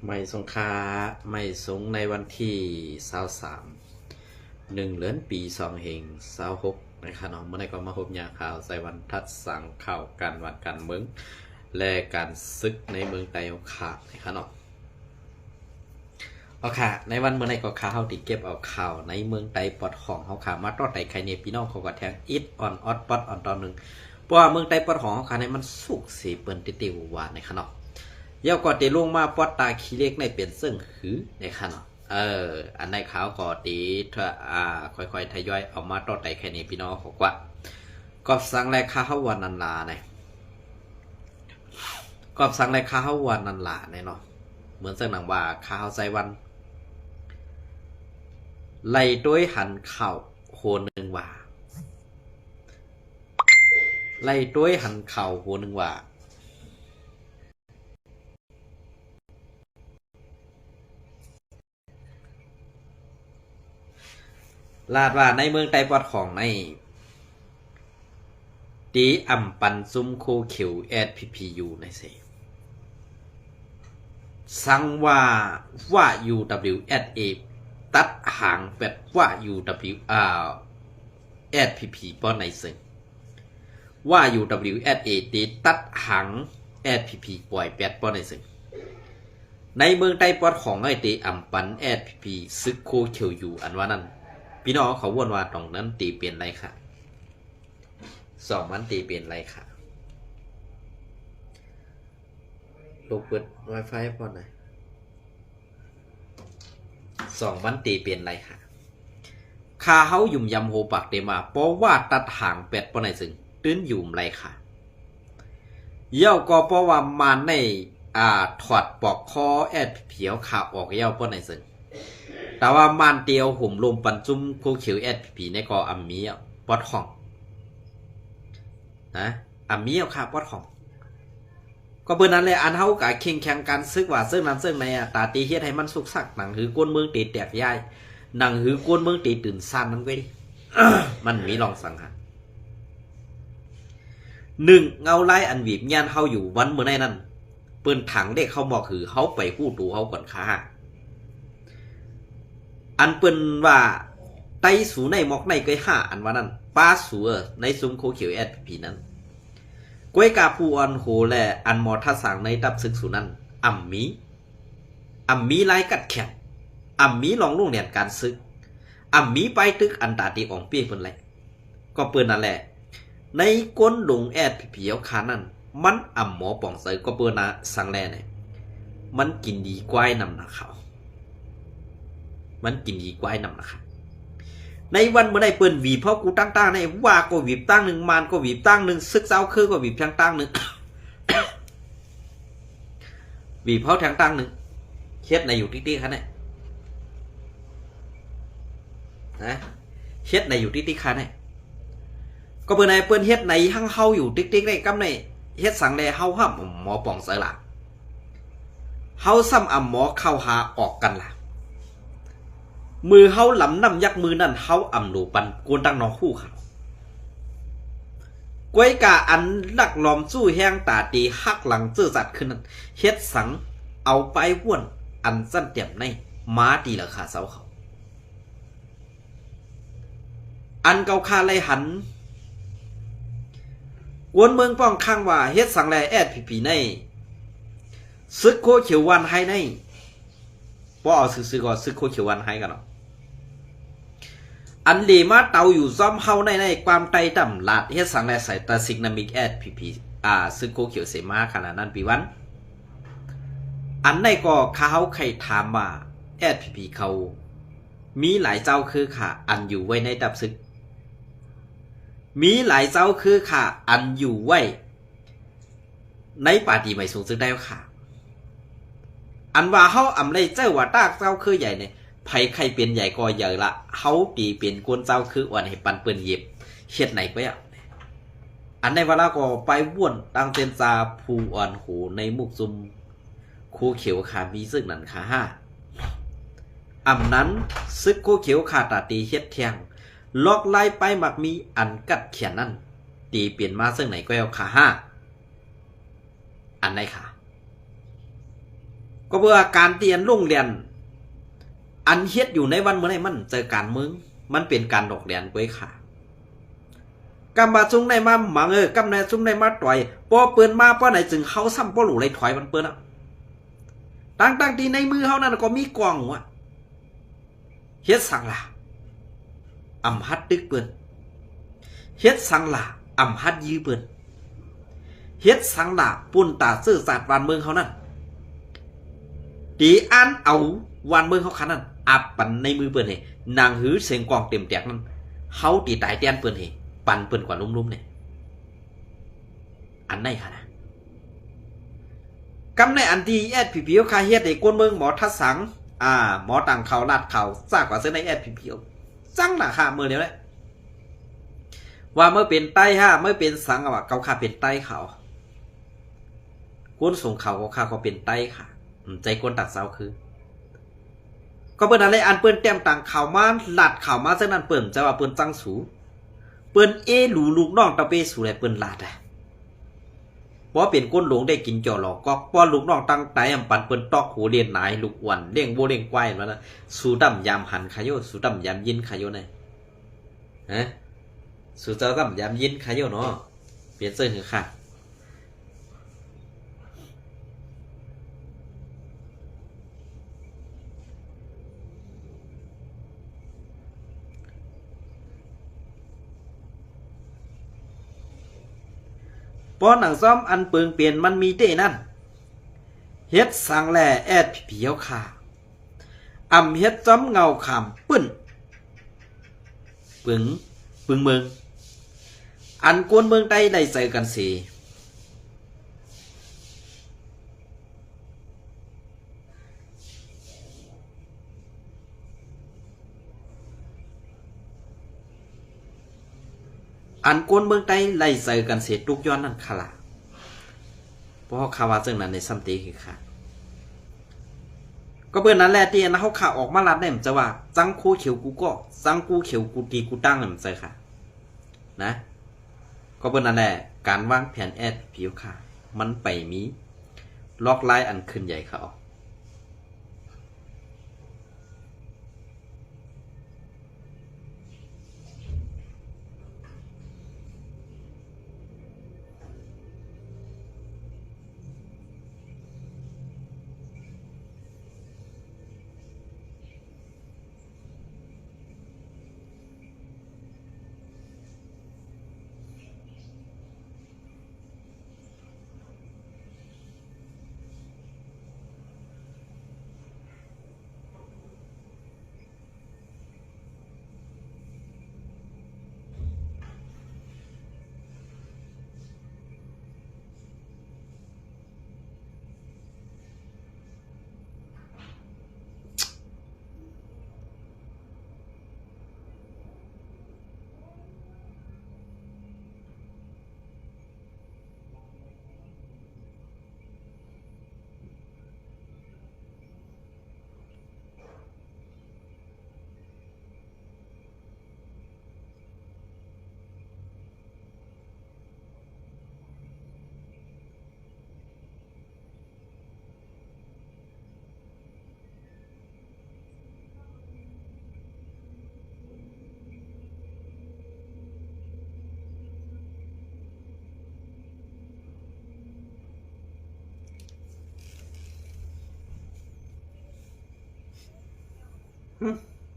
ໄມສົງຄ່າ ໄມສົງໃນວັນທີຊາວສາມ ໜຶ່ງເດືອນ ປີສອງເຮງຊາວຫົກ ນະຄະເນາະ. ມື້ນີ້ກໍມາພົບຍາມຂ່າວໃສ່ວັນທັດສັງຂ່າວການບ້ານການເມືອງ ແລະ ການສຶກໃນເມືອງໃຕ້ເຮົາຄະ ນະຄະເນາະ. ເອົາຄະ ໃນວັນມື້ນີ້ກໍຂ້າເຮົາຊິເກັບເອົາຂ່າວໃນເມືອງໃຕ້ປອດຂອງເຮົາຄະ ມາຕໍ່ໄຕ່ໄຄແນ່ພີ່ນ້ອງເຂົາກະແທງອິດອ່ອນອອດປອດອ່ອນຕອນໜຶ່ງ ເພາະວ່າເມືອງໃຕ້ປອດຂອງເຮົາຄະນີ້ມັນສຸກເສເປີນເຕເຕຫວານ ນະຄະເນາະ. ແລ້ວກໍເຕລົງມາປອດຕາຂີ້ເຫຼັກໃນເປັນເຊິ່ງຫື ນະຄະເນາະ. ເອີ ອັນໃດຂ່າວກໍເຕ ອາ ຄ່ອຍໆທະຍອຍເອົາມາຕໍ່ໄຕ່ໄຄແນ່ພີ່ນ້ອງເຂົາກວ່າ. ກອບສັງແລະຂ້າເຮົາວ່ານັ້ນລະນະ ກອບສັງແລະຂ້າເຮົາວ່ານັ້ນລະແນ່ເນາະ. ເໝືອນເຊິ່ງໜັງວ່າຂ້າເຮົາໃຊ້ວັນ ໄລ່ໂຕຍຫັນຂ່າວໂຫນໜຶ່ງວ່າ ໄລ່ໂຕຍຫັນຂ່າວໂຫນໜຶ່ງວ່າ ລາດວ່າໃນເມືອງໃຕ້ປອດຂອງໃນ ເຕອຳປັນຊຸມໂຄຂຽວ ແອສພີພີ ຢູ່ໃນເສ ສັງວ່າ ວ່າ ຢູດັບເບິນຢູ ແອສເອ ຕັດຫາງແປດ ວ່າ ຢູດັບເບິນຢູ ອາ ແອສພີພີ ປ້ອນໃນເຊິ່ງ ວ່າ ຢູດັບເບິນຢູ ແອສເອ ເຕຕັດຫາງ ແອສພີພີ ປ່ອຍແປດ ປ້ອນໃນເຊິ່ງ ໃນເມືອງໃຕ້ປອດຂອງໃນເຕອຳປັນ ແອສພີພີ ຊຶກໂຄຂຽວຢູ່ ອັນວ່ານັ້ນ ພີ່ນ້ອງເຂົາວ່າຕອງນັ້ນເຕເປັນໄລຄະ ສອງມັນເຕເປັນໄລຄະ ລົບເປີດວາຍຟາຍກ່ອນນະ ສອງມັນເຕເປັນໄລຄະ. ຂ້າເຮົາຫຍຸມຢຳໂຮປາກເຕມາ ເພາະວ່າຕັດຫາງແປດ ປ້ອນໃນເຊິ່ງ ຕື່ນຢູ່ໄລຄະ. ແລ້ວກໍເພາະວ່າມານໃນ ອາ ຖອດປອກຄໍ ແອສພີພີ ເຮົາຄາອອກແລ້ວ ປ້ອນໃນເຊິ່ງ ແຕ່ວ່າມານເຕເອົາໂຫມລົມປັນຊຸມໂຄຂຽວ ແອສພີພີ ໃນກໍອຳມີປອດຂອງ ນະ ອຳມີເອົາຄາປອດຂອງ. ກໍເປັນນັ້ນແຫຼະ ອັນເຮົາກະເຄັ່ງແຂງການຊຶກວ່າເຊິ່ງນັ້ນເຊິ່ງໃນ ອາ ຕາເຕເຮັດໃຫ້ມັນສຸກສັກ ໜັງຫືກວນເມືອງເຕແຕກຍ້າຍ ໜັງຫືກວນເມືອງເຕຕື່ນຊານນຳເວີຍ ມັນມີລອງສັງຫາ ໜຶ່ງ ເງົາລາຍອັນຫວີບຍ່ານເຮົາຢູ່ວັນມື້ໃນນັ້ນ ເປັນຖັງເດັກເຮົາໝອກຫື ເຮົາໄປຮູ້ໂຕເຮົາກ່ອນຄະ. ອັນເປັນວ່າ ໄຕສູໃນໝອກໃນເກີຍຫາ ອັນວ່ານັ້ນ ປາສູໃນຊຸມໂຄຂຽວ ແອສພີພີ ນັ້ນ ກວຍກາຜູ້ອ່ອນໂຫ ແລະ ອັນໝໍທັດສັງໃນຕັບຊຶກສູນັ້ນ ອຳມີ ອຳມີລາຍກັດແຂນ ອຳມີລອງໂຮງຮຽນການຊຶກ ອຳມີປ້າຍຕຶກອັນຕາເຕອອງເປ້ເພິ່ນແຫຼະ. ກໍເປີນນັ້ນແຫຼະ ໃນກົ້ນດົງ ແອສພີພີ ເຮົາຄານັ້ນ ມັນອຳໝໍປອງເຊີ ກໍເປີນນະສັງແລແນ່ ມັນກິນດີກວາຍນຳນະເຂົາ ມັນກິນດີກວາຍນຳນະເຂົາ. ໃນວັນມື້ໃນເປີນຫວີບເຮົາກູຕ່າງໆ ໃນວ່າກໍຫວີບຕ່າງໜຶ່ງ ມານກໍຫວີບຕ່າງໜຶ່ງ ຊຶກເຈົ້າຄືກໍຫວີບທາງຕ່າງໜຶ່ງ ຫວີບເຮົາທາງຕ່າງໜຶ່ງ ເຮັດໃນຢູ່ຕິກໆ ຄະແນ່ ນະ ເຮັດໃນຢູ່ຕິກໆ ຄະແນ່. ກໍເປັນໃນເປີນເຮັດໃນທັງເຮົາຢູ່ຕິກໆ ໃນກຳໃນ ເຮັດສັງແລເຮົາຫ້າມໝໍປອງເຊີລະ ເຮົາຊ້ຳອຳໝໍເຂົ້າຫາອອກກັນລະ ມື້ເຮົາລຳນ້ຳຍັກມື້ນັ້ນ ເຮົາອຳໂນປັນກວນຕັ້ງນອກຮູ້ຂະ. ກວຍກາອັນລັກລອມສູ້ແຮງຕາເຕຫັກຫຼັງເຈີຈັດຂຶ້ນນັ້ນ ເຮັດສັງເອົາປ້າຍຫວນອັນຊັ້ນຕຽມໃນມາຕີລາຄາເຊົາເຂົາ. ອັນເກົ່າຂ້າໄລ່ຫັນ ກວນເມືອງປ້ອງຂ້າງວ່າ ເຮັດສັງແລ ແອສພີພີ ໃນ ຊຶກໂຄຂຽວວານໄຮໃນ ບໍ່ເອົາຊື່ໆ ກໍຊຶກໂຄຂຽວວານໄຮກັນເນາະ ອັນເລມາເຕົາຢູ່ຊ້ອມເຮົາໃນ ໃນຄວາມໄຕ່ຕ່ຳລາດ ເຮັດສັງແລ ສາຍຕາຊິກນາມິກ ແອສພີພີ ອາ ຊຶກໂຄຂຽວເສມາຂະນະນັ້ນປີວັນ ອັນໃດກໍຂ້າເຮົາໄຄຖາມວ່າ ແອສພີພີ ເຂົາ ມີຫຼາຍເຈົ້າຄືຂ້າອັນຢູ່ໄວ້ໃນຕັບຊຶກ ມີຫຼາຍເຈົ້າຄືຂ້າອັນຢູ່ໄວ້ ໃນປາຕີໄໝສູງຊຶກໄດ້ຂ້າ ອັນວ່າເຮົາອຳໄດ້ເຈົ້າວ່າຕາກເຈົ້າຄືໃຫຍ່ນີ້ ໃຜໃຄເປັນໃຫຍ່ກໍໃຫຍ່ລະ ເຮົາຕີເປັນຄົນເຈົ້າຄືອ່ອນໃຫ້ປັນເປີ້ນເຫຍບ ເຮັດໃນກໍຍາກ ອັນໃນວາລະກໍໄປວົນຕັ້ງເສັ້ນຈາຜູ້ອ່ອນໂຫໃນໝູ່ຊຸມໂຄຂຽວຂ້າມີເຊິ່ງນັ້ນຂ້າຫາ ອຳນັ້ນ ຊຶກໂຄຂຽວຂ້າຕາຕີເຮັດແທງ ລອກລາຍປ້າຍໝາກມີອັນກັດຂຽນນັ້ນ ຕີເປັນມາເຊິ່ງໃນແກ້ວຂ້າຫາ ອັນໃດຂ້າ ກໍເພື່ອການທີ່ອັນໂລງແລ່ນ ອັນເຮັດຢູ່ໃນວັນມື້ນີ້ ມັນໃຈການເມືອງ ມັນເປັນການຫຼອກຫຼຽນກວຍຂ້າ. ກຳວ່າຊຸມໃດມາໝັງເອີ ກຳແນຊຸມໃດມາຕ່ອຍ ພໍເພິ່ນມາປ້ານໃດ ຈຶ່ງເຮົາຊ້ຳບໍ່ຮູ້ໄດ້ຖອຍມັນເພິ່ນອະ. ທັງໆທີ່ໃນມືເຮົານັ້ນກໍມີກ້ອງວະ. ເຮັດສັງລະ ອຳຫັດຕຶກເພິ່ນ? ເຮັດສັງລະ ອຳຫັດຢື້ເພິ່ນ? ເຮັດສັງລະ ປຸ້ນຕາເຊື້ອຊາດບ້ານເມືອງເຮົານັ້ນ ຕີອັນເອົາບ້ານເມືອງເຮົາຂະນັ້ນ ອັບປັນໃນມືເພິ່ນເຮ ໜັງຫືສຽງກ້ອງເຕັມແຕກນັ້ນ ເຮົາຕີຕາຍແທນເພິ່ນເຮ ປັນເພິ່ນກວ່າລຸ່ມໆນີ້. ອັນໃດຂະນະ ກຳໃນອັນທີ່ ເອສພີພີ ເຮົາຂ້າເຮັດໃຫ້ຄົນເມືອງໝໍທັດສັງ ອາ ໝໍຕັ້ງເຂົາລາດເຂົາ ຊາກວ່າເຊິ່ງໃນ ເອສພີພີ ສັງນະຂ້າເມືອງດຽວນະ ວ່າເມື່ອເປັນໄຕຫາ ເມື່ອເປັນສັງວ່າເຂົາຂ້າເປັນໄຕເຂົາ ຄົນສົງເຂົາເຂົາຂ້າກໍເປັນໄຕຂ້າ ອືມ ໃຈຄົນຕ່າງຊາວຄື ກໍເພິ່ນນັ້ນແຫຼະ ອັນເພິ່ນແຕ້ມຕັ້ງເຂົາມາ ລາດເຂົາມາເຊິ່ງນັ້ນ ເພິ່ນຈະວ່າເພິ່ນຈັ່ງສູ ເພິ່ນເອຫຼູລູກນ້ອງຕະເປສູແຫຼະ ເພິ່ນລາດອະ ບໍ່ເປັນຄົນຫຼົງໄດ້ກິນເຈົ້າຫຼອກກອກ ບໍ່ລູກນ້ອງຕັ້ງໃຈ ອຳປັນເພິ່ນຕອກໂຫລຽນນາຍ ລູກອ້ວນ ລ້ຽງໂວລ້ຽງຄວາຍ ວ່ານະ ສູດຳຍາມຫັນຂະໂຍ ສູດຳຍາມຍິນຂະໂຍນະ ຮະ ສູເຈົ້າດຳຍາມຍິນຂະໂຍເນາະ ເປັນເຊິ່ງຄືຂ້າ ປ້ອນໜັງຊ້ອມອັນເປິງເປັນມັນມີເຕນັ້ນ ເຮັດສັງແລ ແອດພີພີ ເຮົາຂ້າ ອຳເຮັດຈ້ອມເງົາຂາມປຶ້ນ ປຶງ ປຶງເມືອງ ອັນຄົນເມືອງໃຕ້ໄດ້ໃຈກັນເສ ອັນຄົນເມືອງໃຕ້ໄລ່ໃສ່ກັນເສຍທຸກຍ້ອນນັ້ນຄະລະ ເພາະເຮົາຄາວ່າເຊິ່ງນັ້ນໃນຊ້ຳເຕຄືຄະ ກໍເປັນນັ້ນແຫຼະ ທີ່ອັນເຮົາຄາອອກມາລັດແນມຈະວ່າ ຈັງໂຄຂຽວກູກໍ ຈັງໂຄຂຽວກູຕີກູຕັ້ງນັ້ນໃສ່ຄະ ນະ ກໍເປັນນັ້ນແຫຼະ ການວາງແຜນແອດພີພີຄະ ມັນໄປມີລອກລາຍອັນຂຶ້ນໃຫຍ່ຄະ.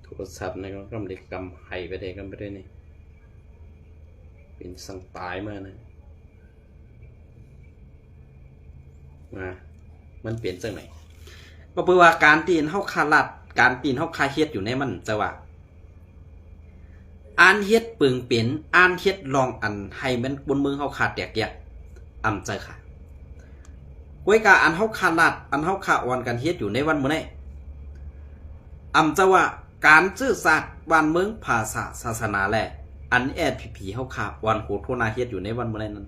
ໂທລະສັບນີ້ກໍກຳໄດ້ກຳໄຫໄປໄດ້ກຳໄປໄດ້ນີ້ ເປັນສັງຕາຍມານະ ມາ ມັນເປັນຈັ່ງໃດ? ກໍເພາະວ່າການທີ່ເຮົາຄາລັດ ການທີ່ເຮົາຄາເຮັດຢູ່ໃນມັນ ຈະວ່າ ອັນເຮັດເປິງເປັນ ອັນເຮັດລອງອັນໃຫ້ແມ່ນຄົນເມືອງເຮົາຄາແຕກແຍກ ອຳເຈົ້າຄະ ກວຍກາອັນເຮົາຄາລັດ ອັນເຮົາຄາອອນກັນເຮັດຢູ່ໃນວັນມື້ນີ້ ອຳເຈົ້າວ່າ ການເຊື້ອຊາດ ບ້ານເມືອງ ພາສາ ສາສະໜາ ແລະ ອັນແອດພີພີເຮົາຄາອອນໂຫໂທນາເຮັດຢູ່ໃນວັນມື້ນີ້ນັ້ນ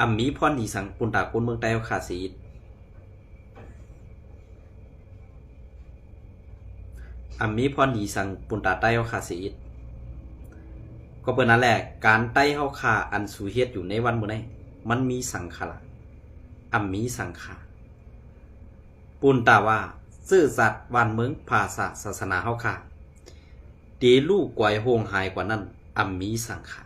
ອຳມີພອນດີສັງປຸນຕາຄົນເມືອງໃຕ້ເຮົາຄາເສອີກ ອຳມີພອນດີສັງປຸນຕາໃຕ້ເຮົາຄາເສອີກ ກໍເປັນນັ້ນແຫຼະ ການໃຕ້ເຮົາຄາອັນສູເຮັດຢູ່ໃນວັນມື້ນີ້ ມັນມີສັງຄະລະ ອຳມີສັງຄະ ປຸນຕາວ່າ ເຊື້ອຊາດ ບ້ານເມືອງ ພາສາ ສາສະໜາເຮົາຂ້າ ເຕລູກວາຍໂຫງຫາຍກວ່ານັ້ນ ອຳມີສັງຂາ.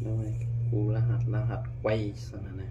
ໂອ້ຍ ກູລະຫັດ ລະຫັດໄວຊັ້ນນະ.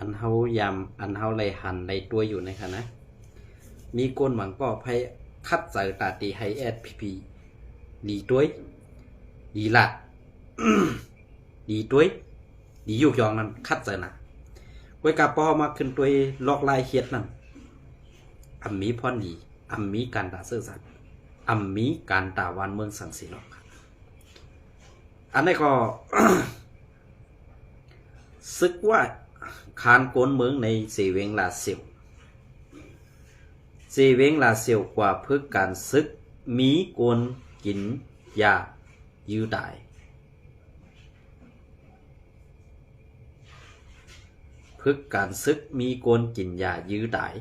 ອັນເຮົາຢາມ ອັນເຮົາໄລ່ຫັນໄລ່ຕົວະຢູ່ໃນຂະນະ ມີຄົນບາງກໍໄພຂັດໃຈຕາຕີໃຫ້ແອັດພີພີ ດີຕົວະ ດີລາດ ດີຕົວະ ດີຍຸກຍອງນັ້ນ ຂັດໃຈນະ. ກວຍກາພໍເຮົາມາຂຶ້ນຕົວະ ລອກລາຍເຮັດນັ້ນ ອຳມີພອນດີ ອຳມີການຕາເສີສານ ອຳມີການຕາບ້ານເມືອງສັງສີນອກ. ອັນນີ້ກໍ ສຶກວ່າ ຄານໂກນເມືອງໃນເຊເວັງລາຊຽວ ເຊເວັງລາຊຽວກວ່າຝຶກການສຶກ ມີຄົນກິນຢາຢື້ຕາຍ. ຝຶກການສຶກ ມີຄົນກິນຢາຢື້ຕາຍ.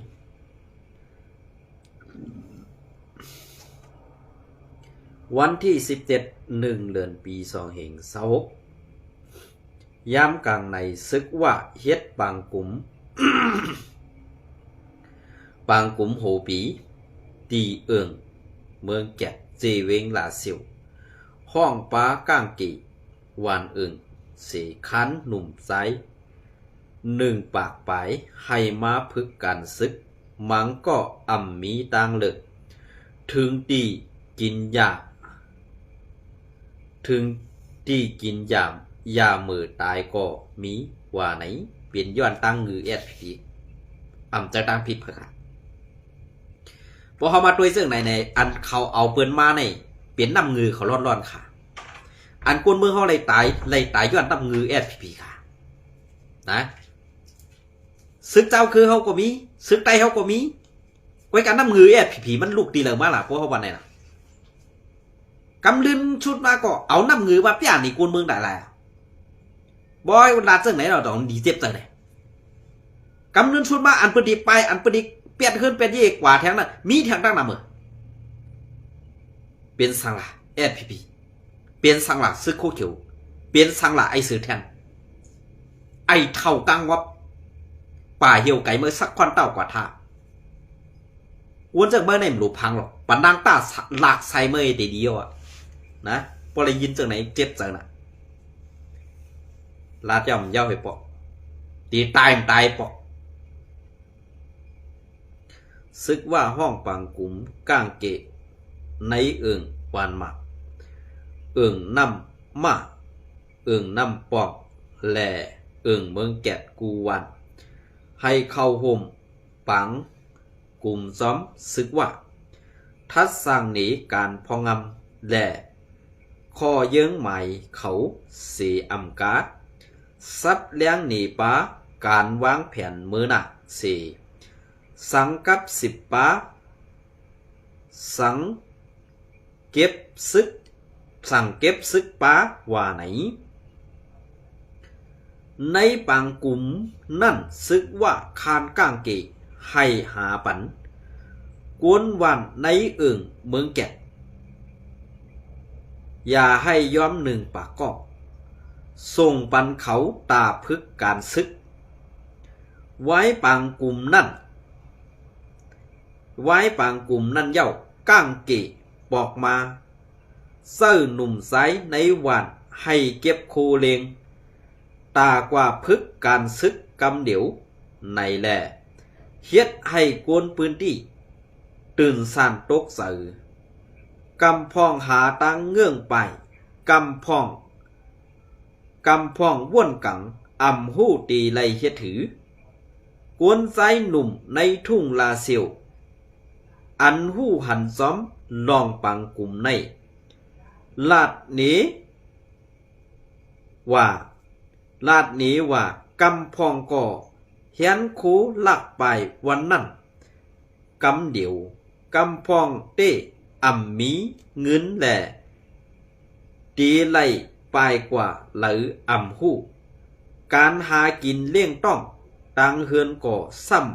ວັນທີສິບເຈັດ ໜຶ່ງເດືອນ ປີສອງພັນຊາວຫົກ ຍາມກາງໃນ ຊຶກວ່າເຮັດປາງກຸມ ປາງກຸມໂຫປີ ຕີເອີ່ງ ເມືອງແກດ ເຊເວັງລາຊຽວ ຮ້ອງປາກ້າງເກ ຫວ່ານເອີ່ງ ເສຄານໜຸ່ມຊາຍ ໜຶ່ງປາກປາຍ ໃຫ້ມາຝຶກການສຶກ ມັງກໍອຳມີຕ່າງເລີກ ເຖິງຕີກິນຢາ ເຖິງຕີກິນຢາ ຢາເມີຕາຍກໍມີ ວ່າໃນ ເປັນຍ້ອນຕ່າງງື ແອັດພີພີ ອຳຈະຕ່າງຜິດພະການ. ພວກເຮົາມາຕົວະເຊິ່ງໃນ ໃນ ອັນເຂົາເອົາເພິ່ນມາໃນ ເປັນນ້ຳງືເຂົາລ້ອນໆ ຄ່ະ. ອັນຄົນເມືອງເຮົາໄລ່ຕາຍ ໄລ່ຕາຍຍ້ອນນ້ຳງືແອັດພີພີ ຄ່ະ ນະ. ຊຶກເຈົ້າຄືເຮົາກໍມີ ຊຶກໃຕ້ເຮົາກໍມີ ກວຍການ້ຳງືແອັດພີພີ ມັນລຸກຕີໃດມາລະ ພວກເຮົາວ່າແນວນັ້ນ. ກຳລຶນຊຸດມາກໍເອົານ້ຳງືມາປຽນໃຫ້ຄົນເມືອງໄດ້ຫຼາຍ ບໍ່ລາດເຊິ່ງໃດເນາະ ຕ້ອງດີເຈັບຈັ່ງໃດ. ກຳເງິນຊຸດມາ ອັນເພິ່ນດີໄປ ອັນເພິ່ນດີປຽດເຮືອນປຽດເຢກວ່າແທງນັ້ນ ມີແທງຕັ້ງນຳເອີ. ເປັນສັງລະ ແອັດພີພີ ເປັນສັງລະ ຊຶກໂຄຂຽວ ເປັນສັງລະ ໄອ້ເສືອແທ່ນ ໄອ້ເຖົ້າກາງວອບ ປາຫ່ຽວໄກເມີ ສັກຄວັນເຕົ້າກວ່າທ່າ. ອວນຈັ່ງເມີໃນມັນຫຼູພັງຫຼອກ ປານນາງຕາຫຼາກໃສເມີເດດີວອະ ນະ. ບໍ່ໄດ້ຍິນຈັ່ງໃດເຈັບໃຈນະ ລາດຢ່ອມເຍົາໃຫ້ປອກ ຕີຕາຍມັນຕາຍປອກ. ຊຶກວ່າຮ້ອງປາງກຸມກ້າງເກ ໃນເອີ່ງຫວ່ານໝາກ ເອີ່ງນ້ຳໝາກ ເອີ່ງນ້ຳປອງ ແລະ ເອີ່ງເມືອງແກດ ກູ່ຫວ່ານ ໃຫ້ເຂົ້າໂຮມ ປາງກຸມຊອມຊຶກວ່າ ທັດສ້າງເນການພອງງາມ ແລະ ຂໍ້ເຍີ້ງໝາຍເຂົາເສອຳກາ ສັບລ້ຽງເນປາ ການວາງແຜນເມີໜ້າເສ ສັງກັບສິບປາ ສັງ ເກັບຊຶກ ສັ່ງເກັບຊຶກປ່າວ່າໃນ. ໃນປາງກຸມນັ້ນ ຊຶກຫວ້າຄ້ານກ້າງເກໃຫ້ຫາປັນກວນບ້ານໃນເອີ່ງເມືອງແກ່ນ ຢ່າໃຫ້ຍອມໜຶ່ງປາກກອກ ສົ່ງປັນເຂົາຕາຝຶກການຊຶກ. ວາຍປາງກຸມນັ້ນ ວາຍປາງກຸມນັ້ນເຍົາ ກ້າງເກປອກມາ ເຊີໜຸ່ມຊາຍໃນບ້ານໃຫ້ເກັບໂຄເລງ ຕາກວ່າຝຶກການຊຶກກຳດຽວໃນແລ ເຮັດໃຫ້ຄົນພື້ນທີ່ຕື່ນສານຕົກໃຈ ກຳພອງຫາທາງເງື່ອງໄປ ກຳພອງ ກຳພອງບ່ອນກາງ ອຳຮູ້ຕີໄລ່ເຮັດຖື ກວນຊາຍໜຸ່ມໃນທົ່ງລາຊຽວ ອັນຮູ້ຫັນຊອມລອງປາງກຸມໃນ ລາດເນວ່າ ລາດເນວ່າ ກຳພອງກໍແຮນໂຄລາກປາຍວັນນັ້ນ ກຳດຽວ ກຳພອງເຕ ອຳມີເງິນແລ ຕີໄລ່ປາຍກວ່າເລີ ອຳຮູ້ ການຫາກິນລ້ຽງຕ້ອງ ຕາງເຮືອນກໍຊ້ຳ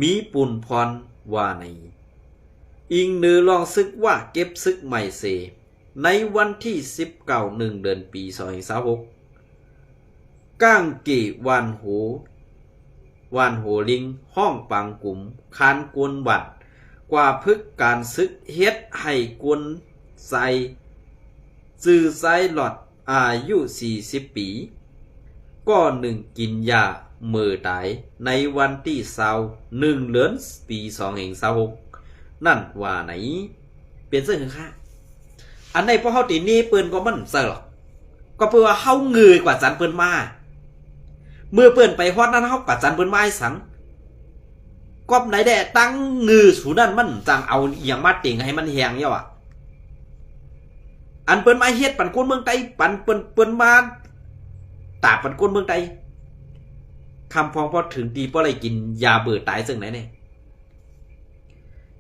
ມີປຸນພອນວ່າໃນ. ອີງເນີລອງຊຶກຫວ້າເກັບຊຶກໃໝ່ເສ ໃນວັນທີສິບເກົ້າ ໜຶ່ງເດືອນ ປີສອງພັນຊາວຫົກ ກ້າງເກຫວ່ານໂຫ ຫວ່ານໂຫລິງ ຮ້ອງປາງກຸມ ຄານກວນບ້ານ ກວ່າຝຶກການຊຶກ ເຮັດໃຫ້ຄົນຊາຍ ຊື່ຊາຍຫຼອດ ອາຍຸສີ່ສິບປີ ກໍໜຶ່ງກິນຢາເມີຕາຍ ໃນວັນທີຊາວ ໜຶ່ງເດືອນ ປີສອງພັນຊາວຫົກ ນັ້ນວ່າໃນ. ເປັນເຊິ່ງຫຶງຄະ? ອັນໃດພວກເຮົາຕິໜີເພິ່ນກໍມັນເຊີຫຼອກ ກໍເພື່ອວ່າເຮົາເງີກວ່າຈັນເພິ່ນມາ ເມື່ອເພິ່ນໄປຮອດນັ້ນ ເຮົາກວ່າຈັນເພິ່ນມາໃຫ້ສັງ ກອບໃດແດ່ຕັ້ງເງີສູນັ້ນ ມັນຈັ່ງເອົາອີ່ຫຍັງມາເຕັງໃຫ້ມັນແຮງເຍາະອະ? ອັນເພິ່ນມາເຮັດປັນຄົນເມືອງໃຕ້ ປັນເພິ່ນ ເພິ່ນມາຕາບປັນຄົນເມືອງໃຕ້ ຄຳພອງພໍເຖິງຕີບໍ່ໄດ້ກິນຢາເບີຕາຍເຊິ່ງໃດແນ່?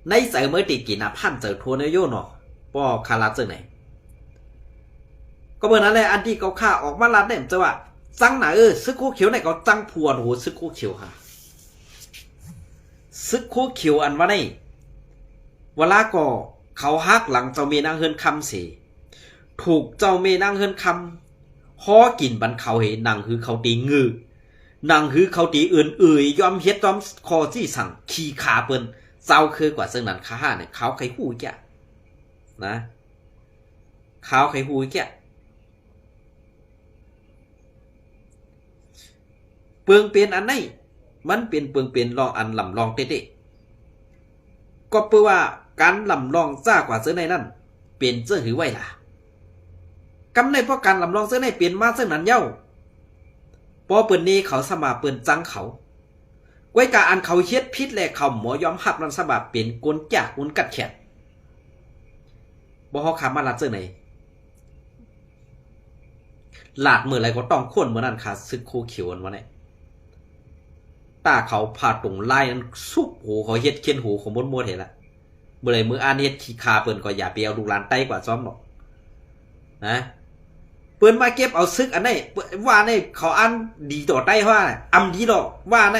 ໃນໃຈເມີຕິກິນອະ ພັນໃຈໂທນະໂຍເນາະ ບໍ່ຄາລາດເຊິ່ງໃດ. ກໍເບີນັ້ນແຫຼະ ອັນທີ່ເຂົາຂ້າອອກມາລາດແນ່ ຈະວ່າຈັ່ງນະ ເອີ ຊຶກໂຄຂຽວໃນ ເຂົາຈັ່ງພວນໂຫ ຊຶກໂຄຂຽວຫາ ຊຶກໂຄຂຽວອັນວ່າໃນ ວະລາກໍເຂົາຫັກຫຼັງເຈົ້າແມ່ນາງເຮືອນຄຳເສ ຖືກເຈົ້າແມ່ນາງເຮືອນຄຳຫໍ່ກິນບັນເຂົາເຫ ໜັງຫືເຂົາຕີງື ໜັງຫືເຂົາຕີເອີນເອີຍ ຍອມເຮັດຕາມຂໍ້ຊີ້ສັ່ງ ຂີ້ຂ້າເພິ່ນ ເຈົ້າຄືກວ່າເຊິ່ງນັ້ນ ຂ້າຫານີ້ ຂາວໃຄຮູ້ແກ່ນະ ຂາວໃຄຮູ້ແກ່. ເປີງເປັນອັນໃດ ມັນເປັນເປີງເປັນລອງອັນລຳລອງເຕະໆ ກໍເປີວ່າການລຳລອງຈ້າກວ່າເຈີໃນນັ້ນ ເປັນເຈີຫືໄວ້ລະ? ກຳໃນເພາະການລຳລອງເຈີໃນເປັນມາເຊິ່ງນັ້ນເຍົາ ພໍເປີນນີ້ເຂົາສະມາເປີນຈັງເຂົາ ກ້ວຍກາອັນເຂົາເຮັດຜິດແລະເຂົາບໍ່ຍອມຮັບນັ້ນ ສະບາບເປັນກົນຈາກຄົນກັດແຂນ ບໍ່ເຮົາຄາມາລາດເຈີໃນ ລາດເມື່ອໃດກໍຕ້ອງຄົນເມື່ອນັ້ນ ຄາຊຶກໂຄຂຽວອັນວ່ານີ້ ຕາເຂົາພາຕົງລາຍນັ້ນ ຊຸບໂຫ ເຂົາເຮັດເຄັນໂຫຂອງບົນໝົດເຫລະ ເມື່ອໃດມື້ອ່ານເຮັດຂີ້ຂ້າເພິ່ນ ກໍຢ່າໄປເອົາລູກຫຼານໄຕ້ກວ່າຊ້ອມດອກນະ ເພິ່ນມາເກັບເອົາຊຶກອັນໃດ ວ່າໃນເຂົາອັນດີຕໍ່ໄຕ້ເຮົາ ອຳດີດອກວ່າໃນ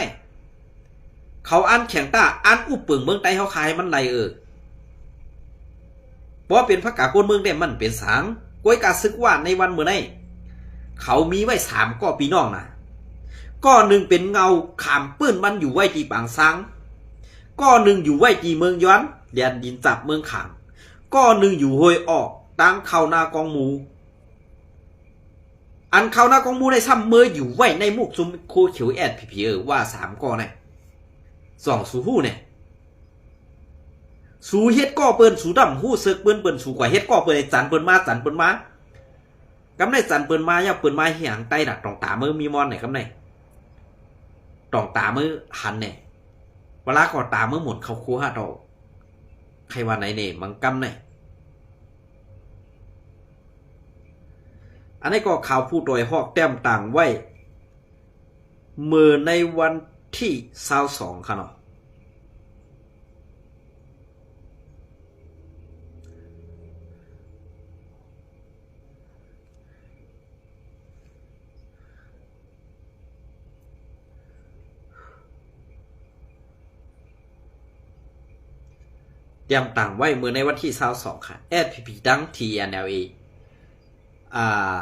ເຂົາອັນແຂງຕ້າ ອັນອຸບເປິງເມືອງໃຕ້ເຮົາ ຄາໃຫ້ມັນໄຫຼເອີ ບໍ່ເປັນພະກາກົນເມືອງແດ່ ມັນເປັນສາງ ກ້ວຍກາຊຶກວ່າໃນວັນມື້ໃນ ເຂົາມີໄວ້ສາມກໍພີ່ນ້ອງນະ ກໍໜຶ່ງເປັນເງົາຂາມປືນ ມັນຢູ່ໄວ້ທີ່ປາງຊ້າງ ກໍໜຶ່ງຢູ່ໄວ້ທີ່ເມືອງຢອນ ແດນດິນຈັບເມືອງຂາງ ກໍໜຶ່ງຢູ່ຫ້ວຍອອກ ຕາງເຂົ້ານາກອງໝູ ອັນເຂົ້ານາກອງໝູໄດ້ຊ້ຳເມີຢູ່ໄວ້ໃນມຸກຊຸມໂຄຂຽວ ແອສພີພີ ເອີ ວ່າສາມກໍໃນ ສອງ ສູຮູ້ແນ່ ສູເຮັດກໍເພິ່ນ ສູດຳຮູ້ເສິກເພິ່ນ ເພິ່ນ ສູກວ່າເຮັດກໍເພິ່ນ ໃຫ້ຈັນເພິ່ນມາ ຈັນເພິ່ນມາ ກຳໃນຈັນເພິ່ນມາ ຍາມເພິ່ນມາເຮັດຫຍັງໃຕ້ລະ ຕ້ອງຕາເມີມີມອນແນ່ ກຳໃນ ຕ້ອງຕາເມີຫັນແນ່ ວະລາກໍຕາເມືອໝູນເຂົ້າຄົວຫາເທົ່າ ໃຄວ່າໃນເນ ມັງກຳໃນ ອັນນີ້ກໍຂ່າວຜູ້ດອຍຮອກແຕ້ມຕ່າງໄວ້ ເມື່ອໃນວັນທີຊາວສອງ ຄະເນາະ. ຕຽມຕັ້ງໄວ້ເມື່ອໃນວັນທີຊາວສອງ ແອສພີພີ ທັງ ທີເອັນແອລເອ ອ່າ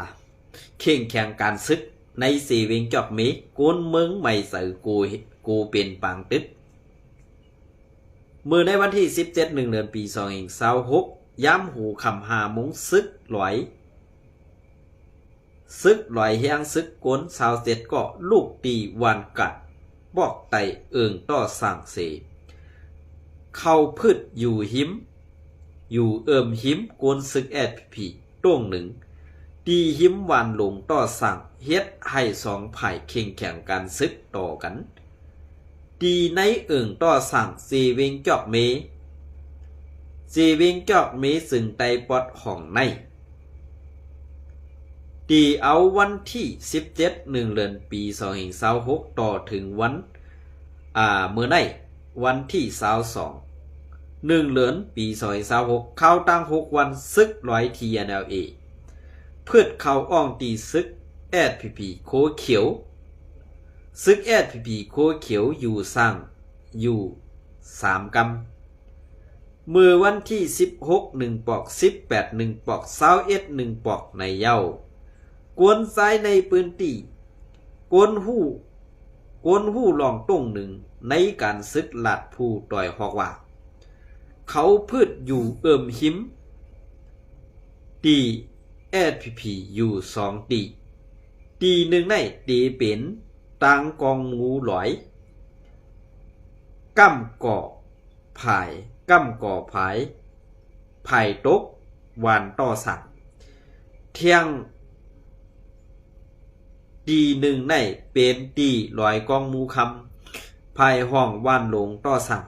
ເຄັ່ງແຂງການສຶກໃນເຊວຽງຈອກເມ ໂກນເມືອງໄໝເຊີ ໂກ ໂກເປັນປາງຕຶກ. ເມື່ອໃນວັນທີສິບເຈັດ ໜຶ່ງເດືອນ ປີສອງພັນຊາວຫົກ ຍາມຫົວຄ່ຳຫ້າໂມງ ຊຶກຫຼອຍ ຊຶກຫຼອຍແຮງຊຶກ ໂກນຊາວເຈັດກໍ ລູກຕີວານກາດ ປອກໄຕເອີ່ງຕໍ່ສ້າງເຊ ເຂົ້າພືດຢູ່ຮິມ ຢູ່ເອີ່ມຮິມ ໂກນຊຶກ ແອສພີພີ ໂຕ່ງໜຶ່ງ ຕີຮິມວານຫຼົງຕໍ່ສ້າງ ເຮັດໃຫ້ສອງຝ່າຍເຄັ່ງແຂງການຊຶກຕໍ່ກັນ ຕີໃນເອີ່ງຕໍ່ສ້າງ ເຊວຽງຈອກເມ ເຊວຽງຈອກເມ ເຊິ່ງໄຕ້ປອດຫ້ອງໃນ ຕີເອົາວັນທີສິບເຈັດ ໜຶ່ງເດືອນ ປີສອງພັນຊາວຫົກ ຕໍ່ເຖິງວັນ ອ່າ ເມື່ອໃນວັນທີຊາວສອງ ໜຶ່ງເດືອນ ປີສອງພັນຊາວຫົກ ເຂົ້າຕັ້ງຫົກວັນ ຊຶກຫຼອຍ ທີເອັນແອລເອ ເພິດເຂົ້າອ່ອງຕີຊຶກ ແອສພີພີ ໂຄຂຽວ ຊຶກ ແອສພີພີ ໂຄຂຽວ ຢູ່ສ້າງ ຢູ່ສາມກຳ ເມື່ອວັນທີສິບຫົກ ໜຶ່ງປອກ, ສິບແປດ ໜຶ່ງປອກ, ຊາວເອັດ ໜຶ່ງປອກ ໃນເຍົາ ກວນຊາຍໃນພື້ນທີ່ ກວນຮູ້ ກວນຮູ້ລອງຕົງໜຶ່ງໃນການຊຶກລາດພູດອຍຮອກວ່າ ເຂົາພືດຢູ່ເອີ່ມຮິມ ຕີ ແອສພີພີ ຢູ່ສອງຕີ ຕີໜຶ່ງໃນເຕເປັນຕາງກອງໝູຫຼອຍ ກຳກໍ ພາຍ ກຳກໍພາຍ ພາຍຕົກ ວານຕໍ່ສາງ ທ່ຽງ ຕີໜຶ່ງໃນເປັນຕີລອຍກອງໝູຄຳ ພາຍຫ້ອງວານຫຼົງຕໍ່ສາງ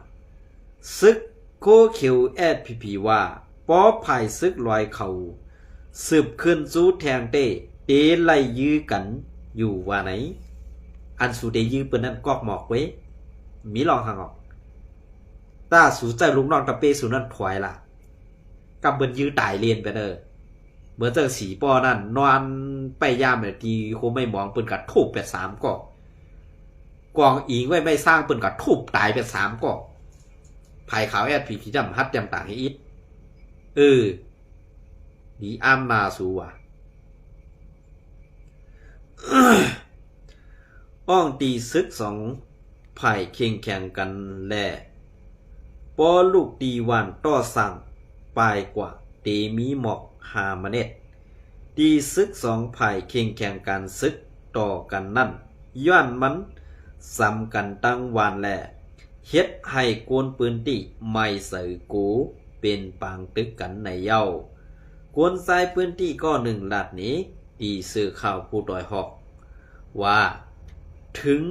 ຊຶກໂຄຂຽວ ແອສພີພີ ວ່າ ປໍພາຍຊຶກລອຍເຂົາ ສືບຂຶ້ນສູ່ແທ່ງເຕ ເຕໄລ່ຢື້ກັນຢູ່ວ່າໃນ ອັນສູເຕຢື້ເພິ່ນນັ້ນກອກໝອກເວີຍ ມີລອງທາງອອກ ຖ້າສູໃຈລູກນ້ອງຕະເປ້ສູນັ້ນຖອຍລະ ກຳເພິ່ນຢື້ຕາຍເລນໄປເດີ ເໝືອນຈັ່ງສີປໍນັ້ນ ນອນໄປຍາມທີ່ໂຄໄມ້ໝອງ ເພິ່ນກະທຸບໄປສາມກໍ ກອງອີງໄວ້ໄມ້ຊ້າງ ເພິ່ນກະທຸບຕາຍໄປສາມກໍ ພາຍຂາວ ແອສພີພີ ຈຳຮັດຈຳຕາງໃຫ້ອີກ ເອີ ດີອາມນາສູວ່າ ອ່ອງຕີຊຶກສອງຝ່າຍເຄັ່ງແຂງກັນແລ ປໍລູກຕີວານຕໍ່ສ້າງປາຍກວ່າ ເຕມີໝອກຫ້າມະເນັດ ຕີຊຶກສອງຝ່າຍເຄັ່ງແຂງການຊຶກຕໍ່ກັນນັ້ນ ຍ້ອນມັນສຳກັນຕັ້ງວານແລ ເຮັດໃຫ້ຄົນພື້ນທີ່ໄໝເຊີໂກເປັນປາງຕຶກກັນໃນເຍົາ ຄົນຊາຍພື້ນທີ່ກໍໜຶ່ງລາດໜີ ທີ່ສື່ຂ່າວຜູ້ດອຍຮອກວ່າ ເຖິງ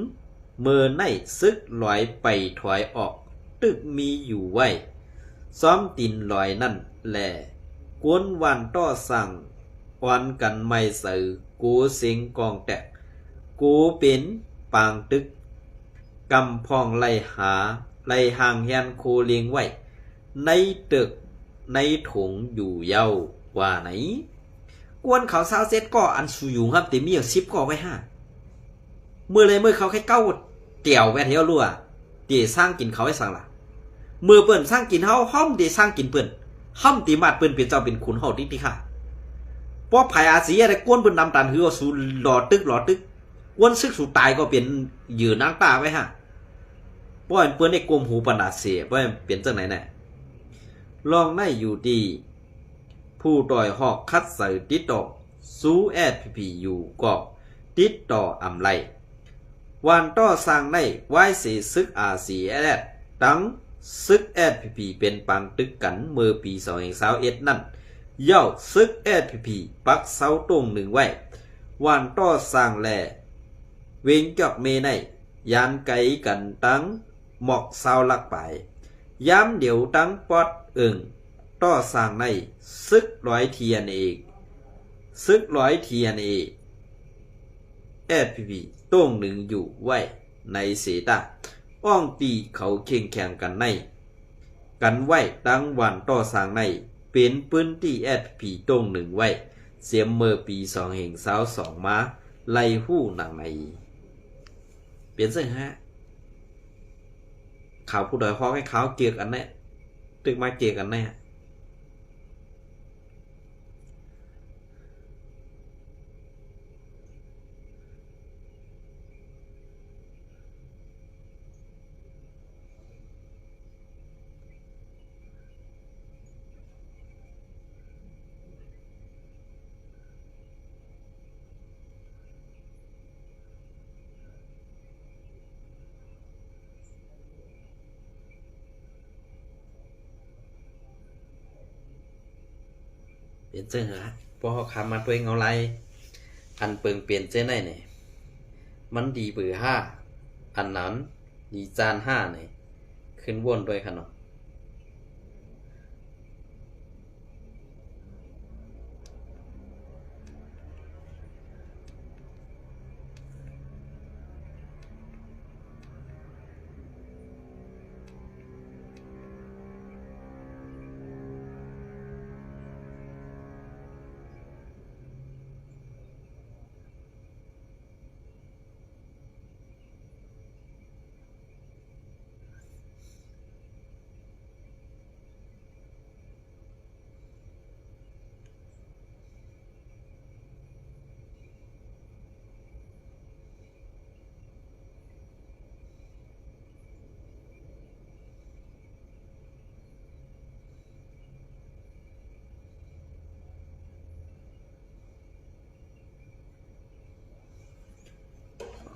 ເມີໃນຊຶກລອຍໄປຖອຍອອກ ຕຶກມີຢູ່ໄວ້ ຊອມຕີນລອຍນັ້ນແລ ຄົນວານຕໍ່ສ້າງ ອ່ອນກັນໄໝເຊີ ໂກເສັງກອງແຕກ ໂກເປັນປາງຕຶກ ກຳພອງໄລ່ຫາ ໄລ່ຫາງແຮນໂຄລຽງໄວ້ ໃນຕຶກ ໃນຖົງຢູ່ເຍົາວ່າໃນ ກວນເຂົາຊາວເຈັດກໍ ອັນສູຢູ່ຫັ້ນເຕມີເອົາສິບກໍໄວ້ຫາ ເມື່ອໃດເມື່ອເຂົາໄຄເກົ້າຕຽວແວ່ແຖວລົວ ເຕສ້າງກິນເຂົາໄວ້ສັງລະ ເມື່ອເພິ່ນສ້າງກິນເຮົາ ເຮົາເຕສ້າງກິນເພິ່ນ ເຮົາເຕມາດເພິ່ນເປັນເຈົ້າເປັນຂຸນເຮົາຕິຕິຄ່າ ເພາະໃຜອາຊີຍະໄດ້ກວນເພິ່ນນຳຕັນ ຄືວ່າສູຫຼໍຕຶກຫຼໍຕຶກ ກວນຊຶກສູຕາຍກໍເປັນເຫຍື່ອນາງຕາໄວ້ຫາ ບໍ່ໃຫ້ເພິ່ນໄດ້ກົ້ມຫູປານດາເສຍ ບໍ່ໃຫ້ເປັນຈັ່ງໃດແນ່ ລອງໄດ້ຢູ່ທີ່ ຜູ້ດອຍຮອກຄັດເສີຕິດຕໍ່ ຊູແອສພີພີ ຢູ່ກໍຕິດຕໍ່ອຳໄລ ວານຕໍ່ສ້າງໃນວາຍເສຊຶກ ອາຊີເອສເອສ ຕັ້ງຊຶກແອສພີພີ ເປັນປາງຕຶກກັນເມື່ອປີສອງພັນຊາວເອັດນັ້ນ ເຍົາຊຶກແອສພີພີ ປັກເຊົາຕົງໜຶ່ງໄວ້ ວານຕໍ່ສ້າງແລ ເວງຈອກເມໃນ ຢ້ານໄກກັນຕັ້ງໝອກຊາວຫຼັກປາຍ ຍາມດຽວຕັ້ງປອດເອີງ ຕໍ່ສ້າງໃນ ຊຶກລອຍທີເອັນເອ ຊຶກລອຍທີເອັນເອ ແອສພີພີ ຕົງໜຶ່ງຢູ່ໄວ້ໃນເຊຕາ ອ່ອງຕີເຂົາເຄັ່ງແຂງກັນໃນ ກັນໄວ້ຕັ້ງວານຕໍ່ສ້າງໃນ ເປັນພື້ນທີ່ແອສພີພີ ຕົງໜຶ່ງໄວ້ ເສຍເມື່ອປີສອງພັນຊາວສອງມາ ໄລ່ຮູ້ໜັງໃນ ເປັນເຊິ່ງຮະ ຂ່າວຜູ້ດອຍຮອກໃຫ້ຂ່າວເກີກອັນແນະ ຕຶກມາເຈີກັນແນ່. ເປັນຈັ່ງໃດ ພວກເຮົາຄຳມາດ້ວຍເງົາລາຍ ອັນເປິງເປັນເຊັ່ນໃດນີ້ ມັນດີເບີຫ້າ ອັນນັ້ນດີຈານຫ້ານີ້ ຂຶ້ນວົນດ້ວຍຂະເນາະ.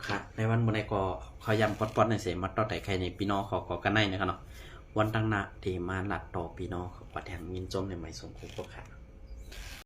ຄ່ະ ໃນວັນມື້ໃດກໍຂໍຢ້ຳປອດໆ ໃນເສມາຕໍ່ໄຕໄຂ່ໃນພີ່ນ້ອງຂໍກໍກັນໄນນະຄະເນາະ. ວັນຕັ້ງໜ້າທີ່ມາລັດຕໍ່ພີ່ນ້ອງຂໍແທງຍິນຊົມໃນໄມສົມຄູພວກຂ້າ.